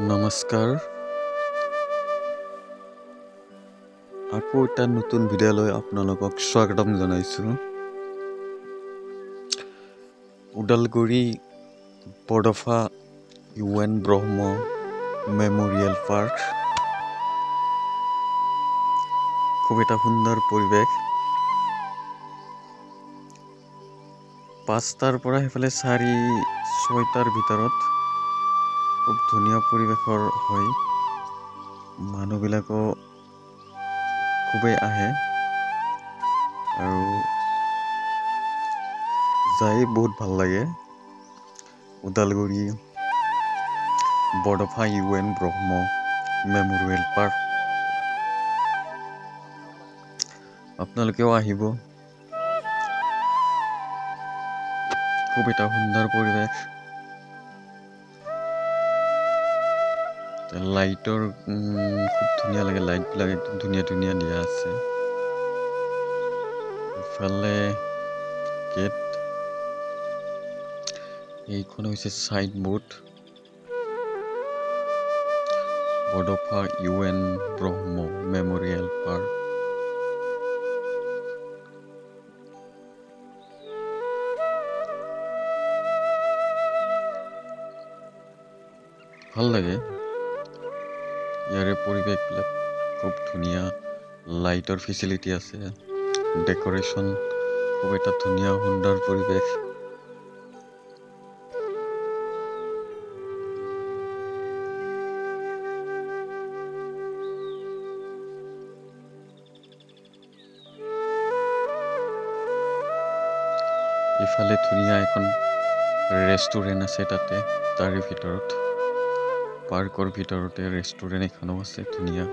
নমস্কাৰ, আকৌ এটা নতুন ভিডিঅ'লৈ আপোনালোকক স্বাগতম জনাইছোঁ। Udalguri Bodofa UN Brahma memorial park, খুব এটা সুন্দৰ পৰিৱেশ। 5টাৰ পৰা সেইফালে 6:30ৰ ভিতৰত খুব ধুনীয়া পৰিৱেশৰ হয়। মানুহবিলাকো খুবেই আহে আৰু যাই বহুত ভাল লাগে। Udalguri Bodofa UN Brahma memorial park, আপোনালোকেও আহিব। খুব এটা সুন্দৰ পৰিৱেশ। লাইটৰ খুব ধুনীয়া লাগে, লাইটবিলাক একদম ধুনীয়া ধুনীয়া দিয়া আছে। ইফালে গেট, এইখন হৈছে sign board, Bodofa UN Brahma memorial park. ভাল লাগে ইয়াৰে পৰিৱেশবিলাক, খুব ধুনীয়া। লাইটৰ ফেচিলিটি আছে, ডেক'ৰেশ্যন খুব এটা ধুনীয়া সুন্দৰ পৰিৱেশ। ইফালে ধুনীয়া এখন ৰেষ্টুৰেণ্ট আছে তাতে, তাৰে ভিতৰত পাৰ্কৰ ভিতৰতে ৰেষ্টুৰেণ্ট এখনো আছে ধুনীয়া।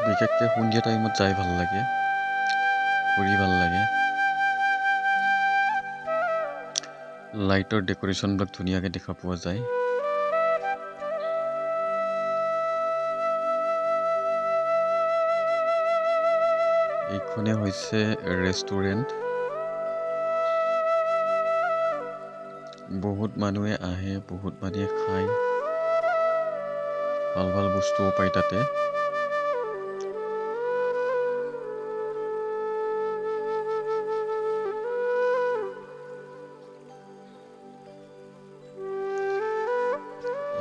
বিশেষকৈ সন্ধিয়া টাইমত যাই ভাল লাগে, ঘূৰি ভাল লাগে। লাইটৰ ডেক'ৰেশ্যনবিলাক ধুনীয়াকৈ দেখা পোৱা যায়। এইখনে হৈছে ৰেষ্টুৰেণ্ট, বহুত মানুহে আহে, বহুত মানুহে খায়, ভাল ভাল বস্তুও পায় তাতে।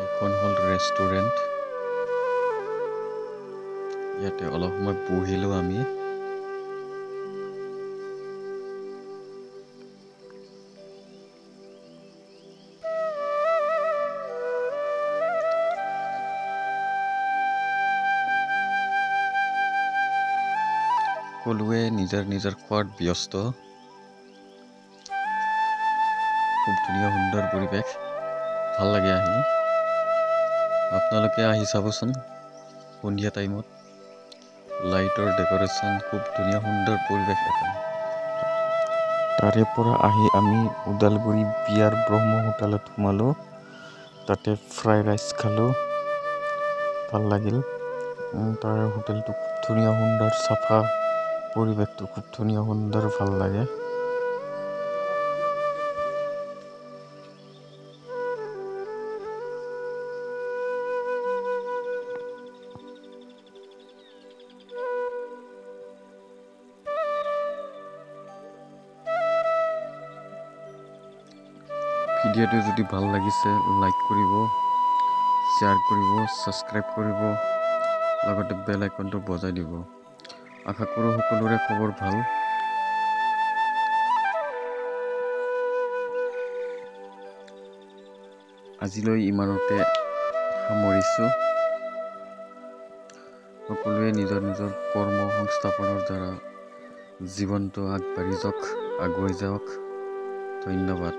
এইখন হ'ল ৰেষ্টুৰেণ্ট, ইয়াতে অলপ সময় বহিলোঁ আমি। সকলোৱে নিজৰ নিজৰ খোৱাত ব্যস্ত। খুব ধুনীয়া সুন্দৰ পৰিৱেশ, ভাল লাগে আহি। আপোনালোকে আহি চাবচোন সন্ধিয়া টাইমত। লাইটৰ ডেক'ৰেশ্যন, খুব ধুনীয়া সুন্দৰ পৰিৱেশ এটা। তাৰে পৰা আহি আমি ওদালগুৰি বিয়াৰ ব্ৰহ্ম হোটেলত সোমালোঁ, তাতে ফ্ৰাই ৰাইচ খালোঁ, ভাল লাগিল। তাৰ হোটেলটো খুব ধুনীয়া সুন্দৰ চাফা, পৰিৱেশটো খুব ধুনীয়া সুন্দৰ, ভাল লাগে। ভিডিঅ'টো যদি ভাল লাগিছে লাইক কৰিব, শ্বেয়াৰ কৰিব, ছাবস্ক্ৰাইব কৰিব, লগতে বেল আইকনটো বজাই দিব। আশা কৰোঁ সকলোৰে খবৰ ভাল। আজিলৈ ইমানতে সামৰিছোঁ। সকলোৱে নিজৰ নিজৰ কৰ্ম সংস্থাপনৰ দ্বাৰা জীৱনটো আগবাঢ়ি যাওক, আগুৱাই যাওক। ধন্যবাদ।